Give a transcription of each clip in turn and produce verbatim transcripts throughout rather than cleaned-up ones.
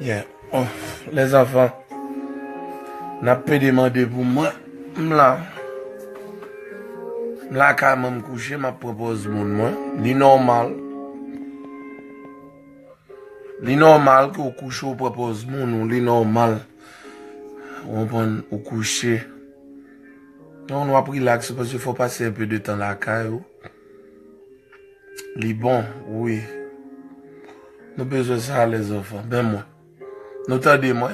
Yeah. Oh, lèzanfan, n ap pede mande pou mwen. M la. M lakay mwen, m kouche, m ap pran pòz moun mwen. Li nòmal. Li nòmal ke w kouche, w pran pòz moun ou. Li nòmal. Ou konprann, ou kouche. Non, w ap rilaks, paske fò w pase enpe de tan lakay ou. Li bon, wi. Nou bezwen sa, lèzanfan. Men mwen. Nou tande mwen?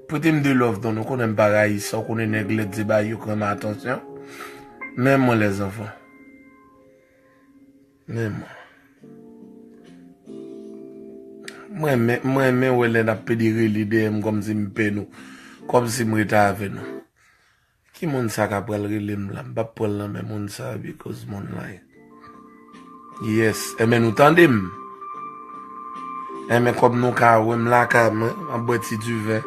Prete m de love, non, nou konnen m pa rayi sa, w konnen nèg lèd se bay yo krann atansyon. Men mwen, lèzanfan. Men mwen. Mwen, men, mwen, men wè lè n ap pede rele dèyè m kòmsi m pè nou. Kòmsi m rete avè nou. Ki moun sa k ap pral rele m la? M p ap pran l nan men moun sa, because moun la. Yes, enben nou tande m. Enben kòm nou ka wè m lakay mwen, m ap bwè ti diven.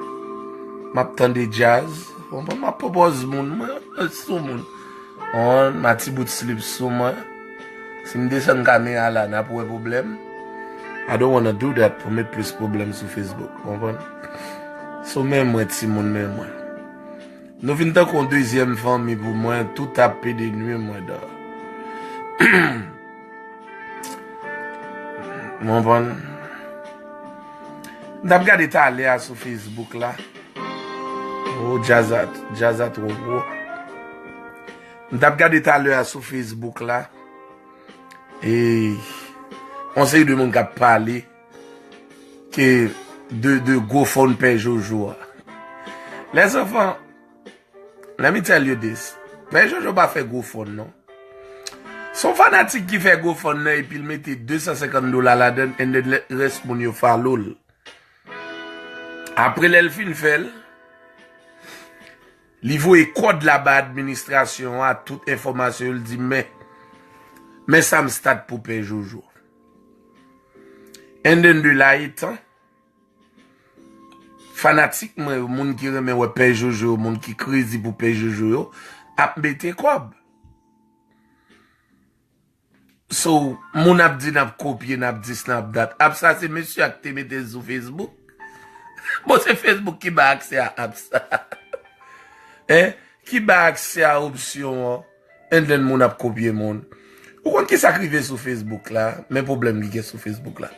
M ap tande djaz. Konprann? M ap pran pòz moun, mwen sou moun. On, m a ti bout slip sou mwen. Si m desann kamera la, n ap wè pwoblèm. I don't wanna do that pou met plis pwoblèm sou Facebook, konprann? So men mwen, timoun, men mwen. Nou vin tankou yon dezyèm fanmi pou mwen, tout ap pede nwi mwen, dò. Ou konprann? M t ap gade talè a sou Facebook la. Oh, djaz a, djaz a twò wo. M t ap gade talè a sou Facebook la. E yon seri de moun k ap pale ke de, de GoFund Pè Jojo a. Lèzanfan, let me tell you this. Pè Jojo pa fè GoFund, non. Se yon fanatik ki fè GoFund nan epi l mete de san senkant dola ladan l, and then lè, rès moun yo follow l. Apre lè l fin fè l, li voye kòd la ba administrasyon an, tout enfòmasyon yo, l di, men, men sa m start pou Pè Jojo. And then de la etan, fanatik mwen yo, moun ki renmen wè Pè Jojo, moun ki crazy pou Pè Jojo yo, ap mete kòb. So, moun ap di n ap kopye, n ap dis, n ap dat. App sa se mesye a ki te mete l sou Facebook. Bon, se Facebook ki ba aksè a app sa. Hein? Ki ba aksè a opsyon an. And then moun ap kopye moun. Ou konn ki sa k rive sou Facebook la? Men pwoblèm ki gen sou Facebook la.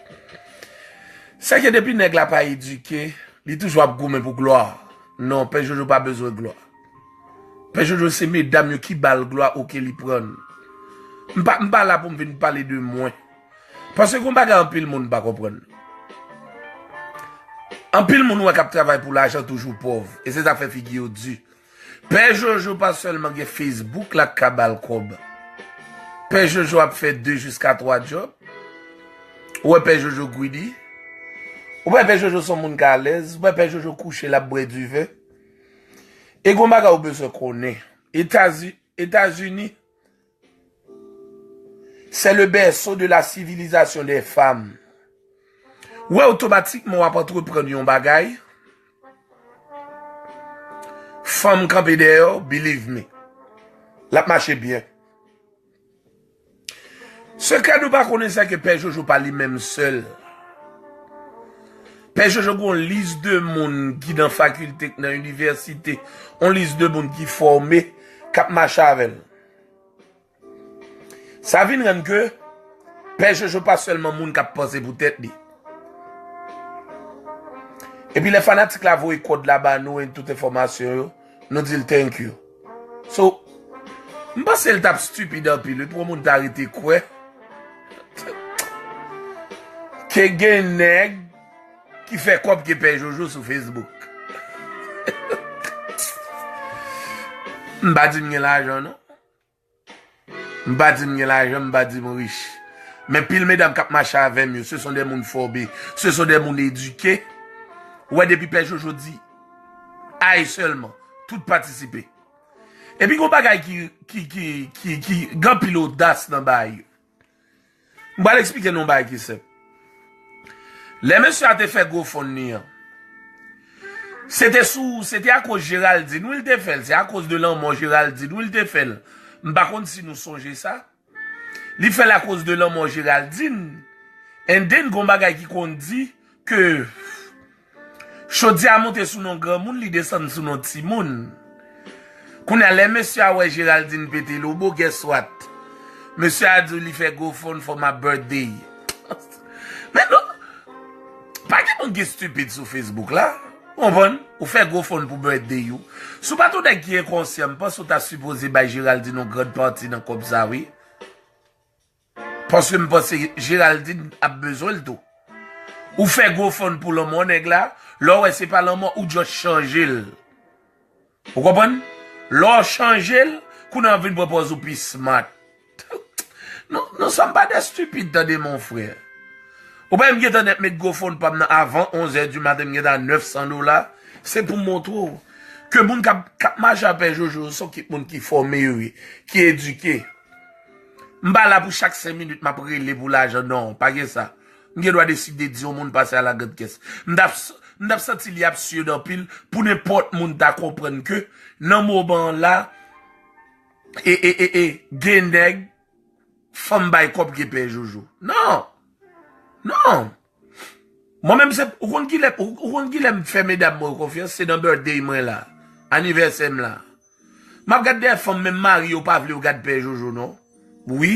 Se ke depi nèg la pa edike, li toujou ap goumen pou glwa. Non, Pè Jojo pa bezwen glwa. Pè Jojo se medam yo ki ba l glwa, oke, li pran l. M pa, m pa la pou m vin pale de mwen. Paske gon bagay anpil moun pa konprann. Anpil moun wè k ap travay pou lajan toujou pòv. E se sa k fè figi yo di. Pè Jojo pa sèlman gen Facebook la k ka ba l kòb. Pè Jojo ap fè de jiska twa djòb. Ou wè Pè Jojo greedy. Ou wè Pè Jojo se yon moun k alèz. Ou wè Pè Jojo kouche, l ap bwè diven. E gon bagay ou bezwen konnen. Etazi-, Etazini, c'est le berceau de la civilisation des femmes. Ou wè, otomatikman w ap antreprann yon bagay. Fanm kanpe dèyè w, believe me. L ap mache byen. Sekrè nou pa konnen, se ke Pè Jojo pa li menm sèl. Pè Jojo gen yon lis de moun ki nan fakilte, ki nan inivèsite, yon lis de moun ki fòme, k ap mache avè l. Sa vin rann ke Pè Jojo pa sèlman moun k ap panse pou tèt li. Epi lè fanatik la voye kòd la ba nou, e tout enfòmasyon yo, nou di l thank you. So, m panse l t ap stupid anpil, wi, pou yon moun ta rete kwè ke gen nèg ki fè kòb ke Pè Jojo sou Facebook. M pa di m gen lajan, non. M pa di m gen lajan, m pa di m rich. Men pil medam k ap mache avè m yo, se son de moun fòme, se son de moun edike. Ou wè, depi Pè Jojo di ay sèlman, tout patisipe. Epi gon bagay ki, ki, ki, ki, ki, gen anpil odas nan bagay yo. M pral eksplike nou yon bagay ki senp. Lè mesye a te fè GoFundMe an, se te sou, se te akoz Geraldine, wi, l te fè l. Se akoz de lanmò Geraldine, wi, l te fè l. M pa konn si nou sonje sa. Li fè l akoz de lanmò Geraldine. And then, gon bagay ki konn di ke Chodi a monte sou non granmoun, li desann sou non timoun. Kounye a, lè mesye a wè Geraldine pete lobo, guess what? Mesye a di li fè GoFund for my birthday. Men non, pa gen moun ki stupid sou Facebook la. Ou konprann? Ou fè GoFund pou birthday ou. Si w pa t yon nèg ki enkonsyan, m panse w ta sipoze bay Geraldine yon grann pati nan kòb sa, wi. Paske m panse Geraldine ap bezwen l tou. Ou fè GoFund pou lanmò nèg la, lè w wè se pa lanmò, ou just chanje l. Ou konprann? Lè w chanje l, kounye a w vin pran pòz ou pi smart. Nou, nous sommes pas des stupides, tande mon frè. Ou pa m gentan nèt met GoFund pa m nan avan onz è di maten, m gentan a nèf san dola. Se pou m montre w ke moun k ap, k ap mache a Pè Jojo, se yon kit moun ki fòme yo ye, ki edike. M pa la pou chak senk minit m ap rele pou lajan, non, pa gen sa. M gen dwa deside di yon moun pase a la grande caisse. M t ap, m t ap santi li absird anpil pou nenpòt moun ta konprann ke nan moman an la, e, e, e, e, gen nèg fanm bay kòb ke Pè Jojo. Non! Non! Mwen menm se, ou konn kilè, ou, ou konn kilè m fè medam mwen konfyans, se nan birthday mwen la, anivèsè m la. M ap gad dèyè fanm, menm mari yo pa vle yo gad Pè Jojo, non. Wi.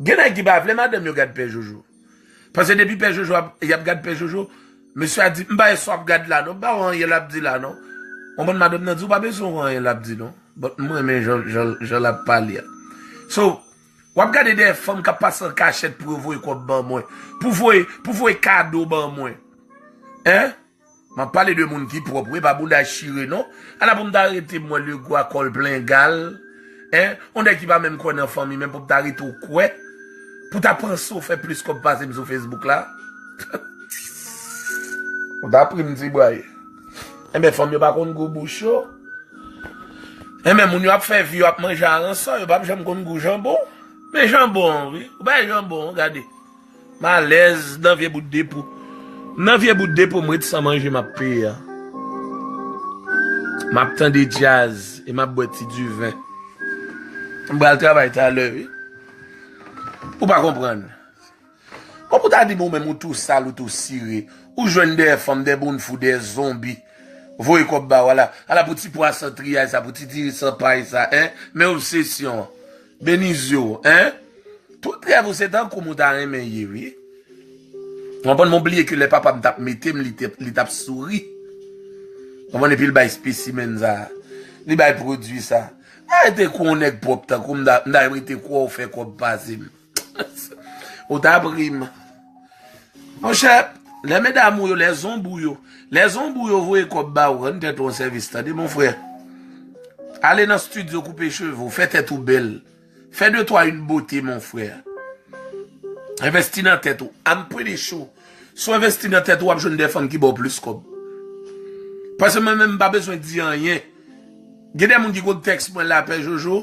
Gen nèg ki pa vle madanm yo gad Pè Jojo. Paske depi Pè Jojo ap, y ap gad Pè Jojo, mesye a di, "M pa wè sa w ap gad la, non. M pa wè anyen l ap di la, non." Ou konprann, madanm nan di, "Ou pa bezwen wè anyen l ap di, non." But m renmen jan, jan, jan l ap pale a. So, w ap gade dèyè fanm k ap pase an kachèt pou yo voye kòb ban mwen. Pou voye, pou voye kado ban mwen. Hein? M ap pale de moun ki pwòp, wi, pa bounda chire, non. Ala pou m ta rete m wè Legwa kò l plen gal. Hein? On nèg ki pa menm kwè nan fanmi, men pou m ta rete w kwè. Pou ta panse w fè plis kòb pase m sou Facebook la. Ou ta pri m ti bway. Enben, fanm yo pa konn gou bouch yo. Enben, moun yo ap fè vi yo ap manje aransò, yo p ap janm konn gou janbon. Men janbon an, wi. Ou bay janbon an, gade. M alèz nan vye bout de po. Nan vye bout de po, m ret san manje, m ap peye a. M ap tande djaz e m ap bwè ti diven. M pral travay talè, wi. Ou pa konprann. Bon, pou ta di m ou menm ou tou sal, ou tou sire. Ou jwenn dèyè fanm, dèyè bounfou, dèyè zonbi. Voye kòb ba w, ala, ala pou ti pwason triyay sa, pou ti diri san pay sa, en? Men obsesyon. Benizyo, en? Tout rèv ou se tankou m ou ta renmen ye, wi. Ou konprann, m bliye ke lè papa m t ap mete m, li te, li t ap souri. Ou konprann, epi l bay specimen sa. Li bay pwodui sa. Arete kou yon nèg pwòp tankou m, m ta, m ta rete kou w fè kòb pase m. Ou ta pri m. Monchè, lè medam ou yo, lè zonbi w yo, lè zonbi w yo voye kòb ba ou, rann tèt ou an sèvis, tande, mon frè. Ale nan estidyo koupe cheve w, fè tèt ou bèl. Fè de twa une beauté, mon frè. Envesti nan tèt ou. I'm pretty sure. Si w envesti nan tèt ou, w ap jwenn de fanm ki ba w plis kòb. Paske mwen menm, m pa bezwen di anyen. Gen de moun ki konn tèks mwen la, Pè Jojo.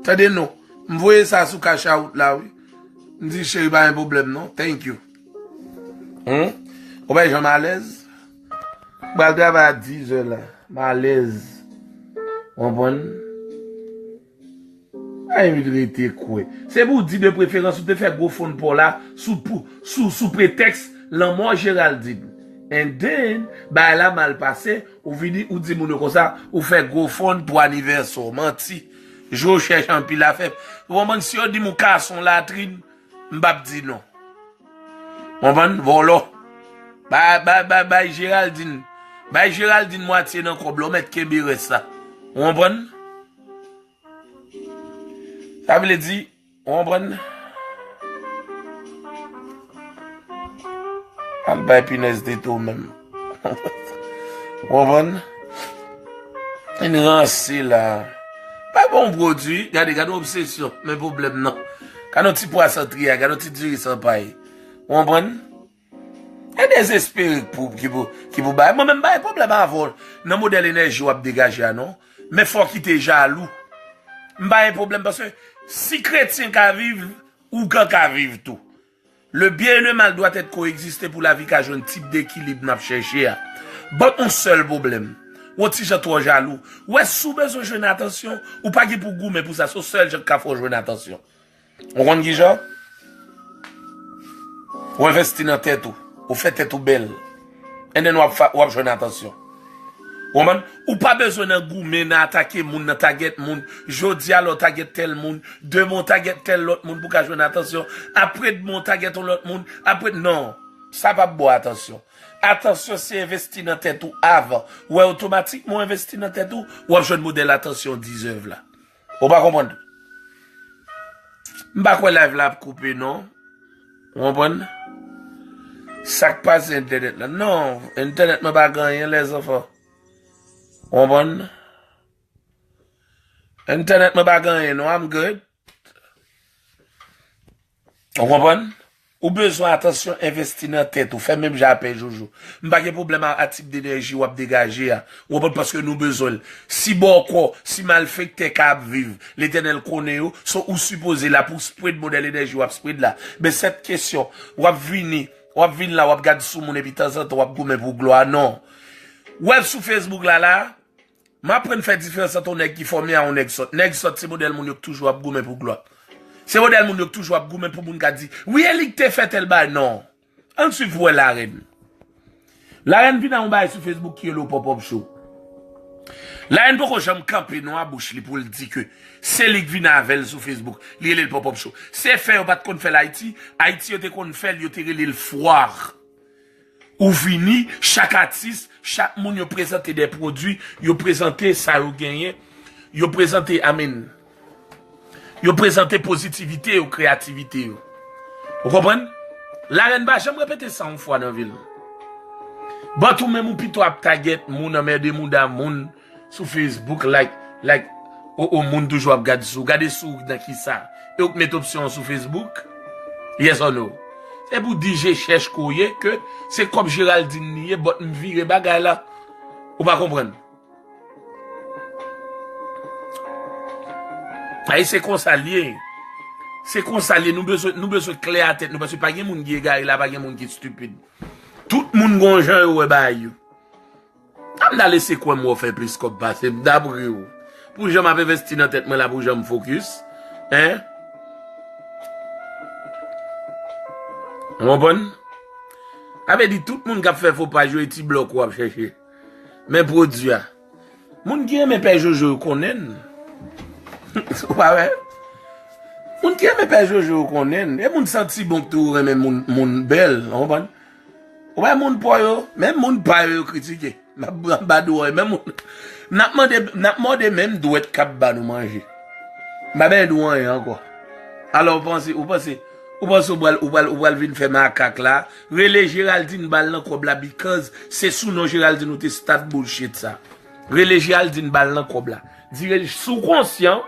Tande non. M voye sa sou Cash App la, wi. M di, "Cheri, pa gen pwoblèm, non. Thank you." Hmm? Ou pa janm alèz? M pral travay a diz è la. M alèz. Ou konprann? Ay, m rete kwè. Se pou w di de preferans ou te fè GoFund pa w la sou, pou, sou, sou pretèks lanmò Geraldine. And then, bagay la mal pase, ou vini, ou di moun yo konsa, ou fè GoFund pou anivèsè w. Manti. Je w chèche anpil afè. Ou konprann, si yo di m ou kase yon latrin, m p ap di non. Konprann? Vòlò. Bay, bay, bay, bay Geraldine. Bay Geraldine mwatye nan kòb la, ou mèt kenbe rès la. Ou konprann? Sa vle di, ou konprann? Al bay pinèz tete w menm. Ou konprann? Vin ranse la. Pa bon pwodui. Gade, gade obsesyon. Men pwoblèm nan. Gade yon ti pwason triyay, gade yon ti diri san pay. Ou konprann? E dezespere ki pou, ki pou, ki pou bay. Mwen menm, m pa gen pwoblèm avè w nan modèl enèji w ap degaje a, non. Men fò w kite jalou. M pa gen pwoblèm, paske si kretyen ka viv, ougan ka viv tou. Le bien et le mal doit être coexisté pou lavi ka jwenn tip dekilib n ap chèche a. Bon, yon sèl pwoblèm. Ou yon ti jan twò jalou. Ou wè, si w bezwen jwenn atansyon, ou pa gen pou goumen pou sa. Se yon sèl jan k ka fè w jwenn atansyon. Ou konn kijan? Ou envesti nan tèt ou. Ou fè tèt ou bèl. And then w ap, fa- w ap jwenn atansyon. Ou konprann? Ou pa bezwen nan goumen, nan atake moun, nan tagèt moun. Jodi a, lè w tagèt tèl moun, demen w tagèt tèl lòt moun pou ka jwenn atansyon. Apre demen w tagèt yon lòt moun, apre, non. Sa p ap ba w atansyon. Atansyon se envesti nan tèt ou avan. Ou wè, otomatikman w envesti nan tèt ou, w ap jwenn modèl atansyon w deserve la. Ou pa konprann tou. M pa kwè live la ap koupe, non. Ou konprann? Sa k pase entènèt la? Non, entènèt mwen pa gen anyen, lèzanfan. Ou konprann? Entènèt mwen pa gen anyen, non, I'm good. Ou konprann? Ou bezwen atansyon, envesti nan tèt ou, fè menm jan a Pè Jojo. M pa gen pwoblèm a, a tip de enèji w ap degaje a. Ou konprann? Paske nou bezwen l. Si bòkò, si malfektè ka ap viv, Letènèl konnen yo, so ou sipoze la pou w spread modèl enèji w ap spread la. Men sèt kesyon, w ap vini, w ap vin la, w ap gad sou moun epi tanzantan w ap goumen pou glwa, non. W ap sou Facebook la la, m aprann fè diferans ant yon nèg ki fòme a yon nèg sòt. Nèg sòt se modèl moun yo k toujou ap goumen pou glwa. Se modèl moun yo k toujou ap goumen pou moun ka di, wi, e li k te fè tèl bagay. Non. Ann swiv pou wè Larèn. Larèn vin a yon bagay sou Facebook ki rele pop up show. Larèn poko janm kanpe non a bouch li pou l di ke se li k vin avè l sou Facebook. Li rele l pop up show. Se fè yo pa t konn fè l Ayiti. Ayiti yo te konn fè l, yo te rele l fwa. Ou vini, chak atis, chak moun yo prezante de pwodui, yo prezante sa yo genyen, yo prezante, I mean, yo prezante pozitivite yo, kreyativite yo. Ou konprann? Larèn pa janm repete sa yon fwa nan vi l. But ou menm ou pito ap tagèt moun, anmède mouda moun, sou Facebook, like, like, o, o, moun toujou ap gad sou, gade sou nan kisa? E ou k met opsyon an sou Facebook? Yes or no? Se pou di je chèch ke w ye, ke se kòb Geraldine li ye, but m vire bagay la. Ou pa konprann? Ay, se konsa l ye. Se konsa l ye. Nou bezwen, nou bezwen klè a tèt nou, paske pa gen moun ki egare la, pa gen moun ki stupid. Tout moun gon jan yo wè bagay yo. Ann ale se kwè m wè w fè plis kòb pase m, dapre w. Pou jan m ap envesti nan tèt mwen la, pou jan m fokis. Hein? Ou konprann? Sa vle di tout moun k ap fè fo paj yo, e ti blòk w ap chèche. Men pwodui a. Moun ki renmen Pè Jojo yo konnen l. Ou pa wè? Moun ki renmen Pè Jojo yo konnen l. E moun santi bon k tou renmen moun, moun bèl, ou konprann? Ou wè moun pò yo, menm moun pa yo, yo kritike. M ap, m ap ba dwòl, menm moun. N ap mande, n ap mòde menm dwèt k ap ba nou manje. M pa bezwen di w anyen ankò. Alò, ou panse, ou panse, ou panse ou pral, ou pral, ou pral vin fè makak la? Rele Geraldine ba l nan kòb la, because se sou non Geraldine ou te start bullshit sa. Rele Geraldine ba l nan kòb la. Di, rele, si w konsyan,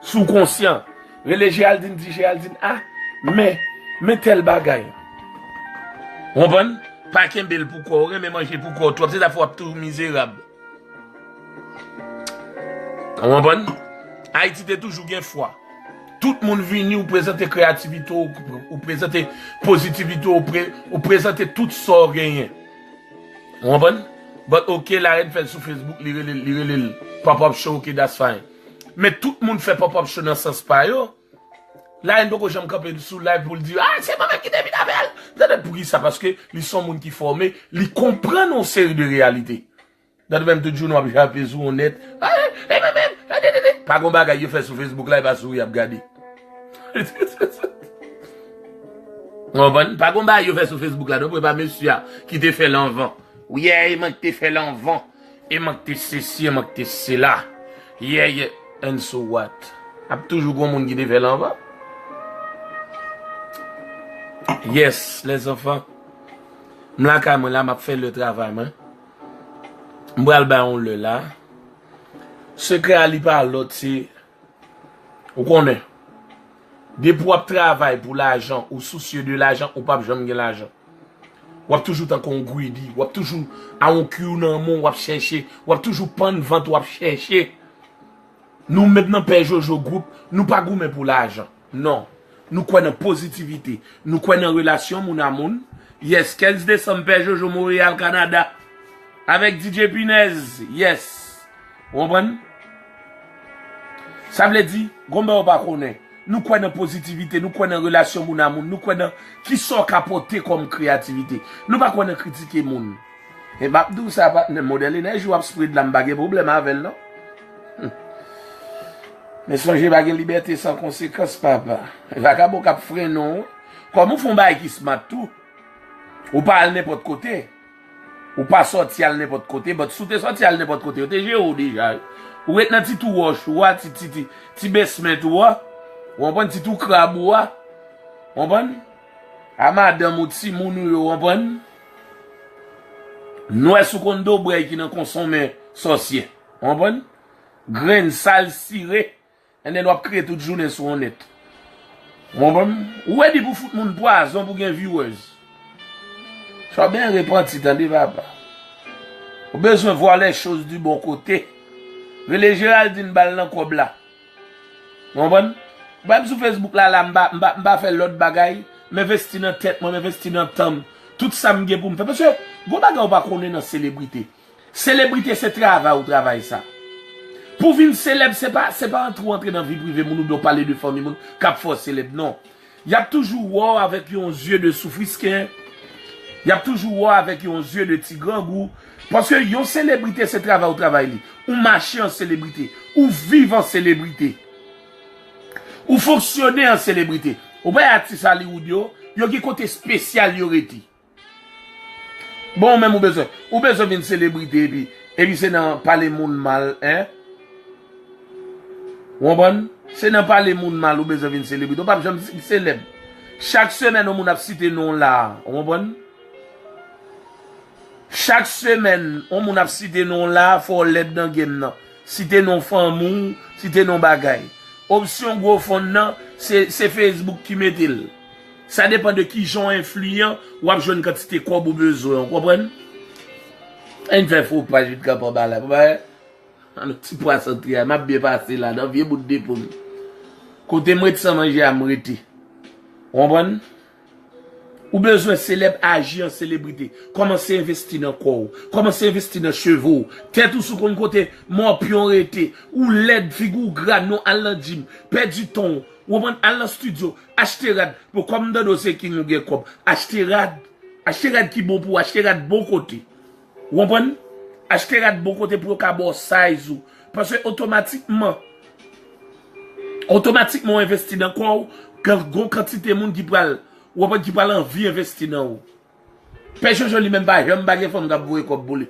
si w konsyan, rele Geraldine, di Geraldine, ah, men, men tèl bagay. Ou konprann? Pa kenbe l pou kò w, renmen manje pou kò w twòp, se sa fè w ap toujou mizerab. Ou konprann? Ayiti te toujou gen fwa. Tout moun vini, ou prezante kreyativite w, ou prezante pozitivite w, ou pre-, ou prezante tout sa w genyen. Ou konprann? But ok, Larèn fè l sou Facebook, li rele, li rele l pop up show, ok, that's fine. Men tout moun fè pop up show nan sans pa yo. Larèn poko janm kanpe sou live pou l di, ah, se mwen menm ki te vin avè l. Tande poukisa? Paske li se yon moun ki fòme, li konprann yon seri de reyalite. Tande menm tout jounen w ap jape sou yon nèt. Ah, eh, eh, eh, eh, eh, eh, eh. Pa gon bagay yo fè sou Facebook la, e pa souri y ap gade. Ou konprann? Pa gon bagay yo fè sou Facebook la, non, pou e pa mesye a ki te fè l anvan. Wi, e mwen ki te fè l anvan. E mwen ki te sesi, e mwen ki te sela. Yeah, yeah, and so what? Ap toujou gon moun ki te fè l anvan. Yes, les enfants. M lakay mwen la, m ap fè lè travay mwen. M pral bay yon lè la. Sekrè a li pa lòt, se, ou konnen. Depi w ap travay pou lajan, ou sousye de lajan, ou p ap janm gen lajan. W ap toujou tankou yon greedy, w ap toujou a yon kiw nan men w, w ap chèche, w ap toujou pann vant, w ap chèche. Nou menm nan Pè Jojo Group, nou pa goumen pou lajan. Non. Nou kwè nan pozitivite. Nou kwè nan relasyon moun a moun. Yes, kenz desanm, Pè Jojo, Montréal, Canada. Avèk D J Pinèz. Yes. Ou konprann? Sa vle di, gon bagay ou pa konnen. Nou kwè nan pozitivite, nou kwè nan relasyon moun a moun, nou kwè nan kisa w ka pote kòm kreyativite. Nou pa kwè nan kritike moun. E m ap di w sa, patnè, modèl enèji w ap spread la, m pa gen pwoblèm avè l, non. Hmm. Men sonje, pa gen libète san konsekans, papa. Vakabon k ap frennen w. Kòm ou fè yon bagay ki smart tou, ou pa al nenpòt kote. Ou pa sòti al nenpòt kote, but si w te sòti al nenpòt kote, yo te jere w deja, wi. Ou ret nan ti tou wòch ou a, ti, ti, ti, ti basement ou a. Ou konprann? Ti tou krab ou a. Ou konprann? A madanm ou, timoun ou yo, ou konprann? Nwè sou konn dobrèy ki nan konsonmen sòsyè. Ou konprann? Grenn sal sire. And then w ap kriye tout jounen sou yon nèt. Ou konprann? Ou ready pou fout moun pwazon pou gen viewers. Sa w byen repanti, tande, papa. Ou bezwen voir les choses du bon côté. Rele Geraldine, ba l nan kòb la. Ou konprann? Ou pa m sou Facebook la, la, m pa, m pa, m pa fè lòt bagay. M envesti nan tèt mwen, m envesti nan tan m. Tout sa m gen pou m fè. Paske, gon bagay ou pa konnen nan selebrite. Selebrite se travay ou travay sa. Pou vin selèb, se pa, se pa antre w antre nan vi prive moun oubyen w pale de fanmi moun k ap fè w selèb, non. Y ap toujou wè w avèk yon zye de soufrisken. Y ap toujou wè w avèk yon zye de ti grangou. Paske yon selebrite se travay ou travay li. Ou mache an selebrite. Ou viv an selebrite. Ou fonksyone an selebrite. Ou wè atis Hollywood yo, yo gen kote espesyal yo rete. Bon, ou menm ou bezwen, ou bezwen vin selebrite epi, epi se nan pale moun mal, en? Ou konprann? Se nan pale moun mal ou bezwen vin selebrite. Ou p ap janm si-, selèb. Chak semèn, yon moun ap site non w la, ou konprann? Chak semèn, yon moun ap site non w la, fò w lèd nan game nan. Site non fanmi w, site non bagay. Opsyon gwo fonn nan, se, se Facebook ki mete l. Sa depann de kijan w enfliyan, w ap jwenn kantite kòb ou bezwen, w konprann? Ann fè fo paj vin kanpe anba la. Ann ti pwa santre a, m ap byen pase la, nan vye bout de pon. Kote m ret san manje a, m rete. W konprann? Ou bezwen selèb, aji an selebrite. Kòmanse envesti nan kò w. Kòmanse envesti nan cheve w. Tèt ou sou konn kote mòpyon rete. Ou lèd, figi w gra, non, al nan gym. Pèdi ton w. Ou konprann? Al nan studio. Achte rad. Bon, kòm m tande w se king ou gen kòb. Achte rad. Achte rad ki bon pou ou. Achte rad bon kote. Ou konprann? Achte rad bon kote pou yo ka ba w size ou. Paske otomatikman, otomatikman w envesti nan kò w, gen gon kantite moun ki pral, ou konprann, ki pral anvi envesti nan ou. Pè Jojo li menm pa janm pa gen fanm k ap voye kòb pou li.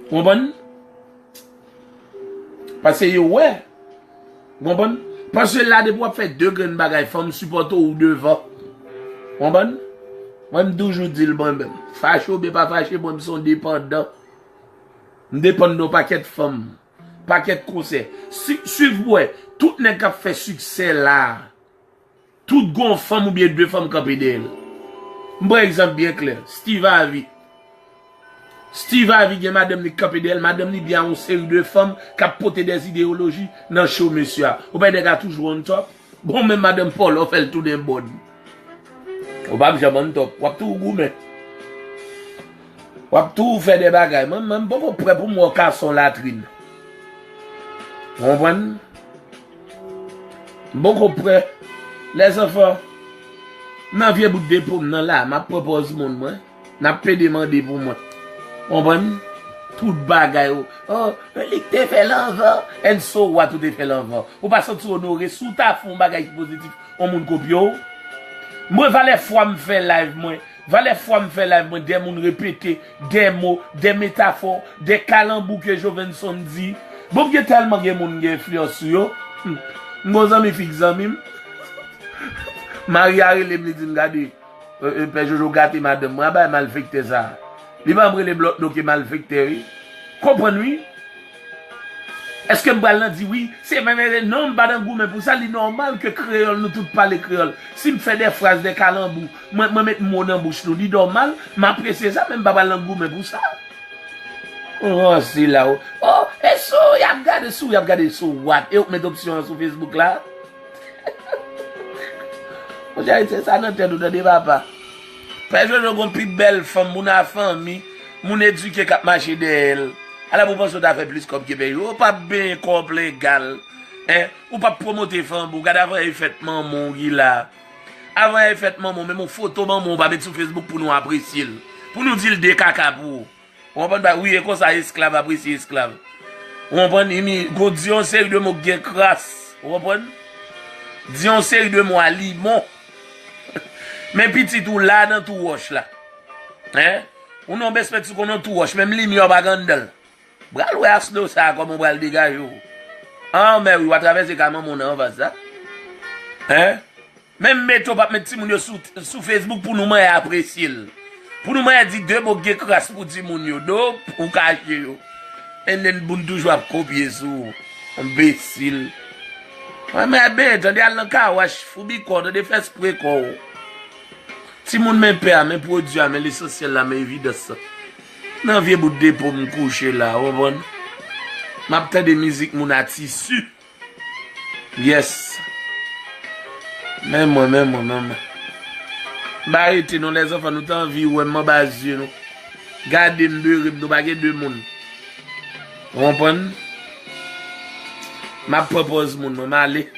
Ou konprann? Paske yo wè. Ou konprann? Paske la depi w ap fè de grenn bagay, fanm sipòte w devan. Ou konprann? Mwen m toujou di l mwen menm. Fache oubyen pa fache, mwen m se yon depandan. M depann de yon pakèt fanm, pakèt konsèy. Si, swiv pou wè, tout nèg k ap fè siksè la, tout gon fanm oubyen de fanm kanpe dèyè l. M pran egzanp byen klè, Steve Harvey. Steve Harvey gen madanm li k kanpe dèyè l, madanm li byen a yon seri de fanm k ap pote dè ideyoloji nan show mesye a. Ou pa wè nèg la toujou on top? Bon, menm madanm pa w la, w fè l tounen bòn. Ou p ap janm on top, w ap toujou goumen. W ap toujou fè de bagay. Mwen, mwen, m poko prè pou m wè w kase yon latrin. Ou konprann? M poko prè. Lèzanfan, nan vye bout de po m nan la, m ap pran pòz moun mwen. N ap pede mande pou mwen. Ou konprann? Tout bagay, o, o, li k te fè l anvan. And so what ou te fè l anvan? Ou pa santi w onore si w ta fè yon bagay ki pozitif, yon moun kopye w? Mwen, valè fwa m fè live mwen, valè fwa m fè live mwen, de moun repete de mo, de metafò, de kalanbou ke Jovenson di. Bon, gen tèlman gen moun gen enfliyans sou yo. Hmm. M gon zanmi fi k zanmi m. Mari a rele m, li di m, gade, e, e, Pè Jojo gate madanm mwen, a bay malfektè sa. Li pa m rele m lòt non ke malfektè, wi. Konprann, wi. Èske m pral nan di wi, se menm, non, m pa nan goumen pou sa, li nòmal ke kreyòl, nou tout pale kreyòl. Si m fè de fraz, de kalanbou, mwen, mwen met mo nan bouch nou, li nòmal, m apresye sa, men m pa pral nan goumen pou sa. Ranse la, o. O, e sou, y ap gade sou, y ap gade sou, what? E ou k met opsyon an sou Facebook la? Monchè, se sa nan tèt ou, tande, papa. Pè Jojo gon pi bèl fanm, moun a fanmi, moun edike k ap mache dèyè l. Ala pou w panse w ta fè plis kòb ke Pè Jojo. Ou p ap benyen kò w plen egal. Hein? Ou p ap pwomote fanm ou. Gade avan yè fèt manman w ki la. Avan yè fèt manman w, menm yon foto manman w pa met sou Facebook pou nou apresye l. Pou nou di l de kaka pou ou. Ou konprann pa? Wi, e konsa esklav apresye esklav. Ou konprann? Imi, go di yon seri de mo k gen kras. Ou konprann? Di yon seri de mo a limon. Men pitit ou la nan tou wòch la. Hein? Ou non bèspèt si konnen tou wòch, menm limyè w pa gen anndan l. Pral wè asno sa a kòman w pral degaje w. An, mè wi, w a travèse kay manman w nan anfas la. Hein? Menm mete w p ap met timoun yo sou, sou Facebook pou nou manyen apresye l. Pou nou manyen di de mo k gen kras pou timoun yo. Dop, ou kache yo. And then moun toujou ap kopye sou ou. Enbesil. Mwen, men, ben, tande al nan kawach, foubi kò w, tande fè espre kò w. Timoun men pè a, men pwodui a, men lesansyèl la, men evidans la. Nan vye bout depo m kouche la, ou konprann? M ap tande mizik moun a tisi. Yes. Men mwen, men mwen, men mwen. M pa rete non, lèzanfan, nou t anvi wè m anba zye nou. Gade m, bere m, nou pa gen de moun. Ou konprann? M ap pran pòz moun, mwen, m ale.